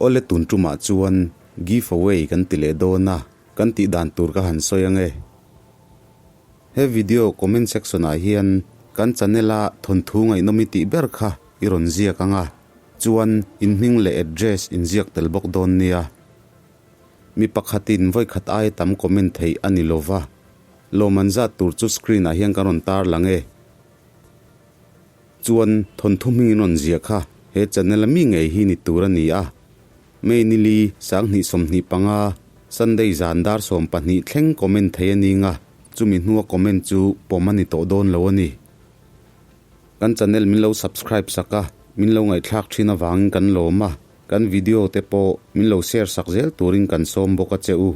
Awle tun tumah chuan give away kan ti leh dawn a, kan tih dan tur ka han sawi ange. He video comment section ah hian kan channel a thawnthu ngaihnawm i tih ber kha i rawn ziak ang a, chuan in hming leh address in ziak tel bawk dawn nia. Mi pakhatin vawikhat aia tam comment theih a ni lova, lawm an zat tur chu screen ah hian kan rawn tar lang e. Chuan thawnthu hming in rawn ziah kha he channel a mi ngei hi ni tur a ni a. May nili 2025 Sunday zan dar 12 thleng comment thei a ning a, chumi hnua comment chu pawm a ni tawh dawn lo a ni. Kan channel min lo subscribe sak a, min lo ngaihthlak thin avangin kan lawm a, kan video te pawh min lo share sak zel turin kan sawm bawk a che u.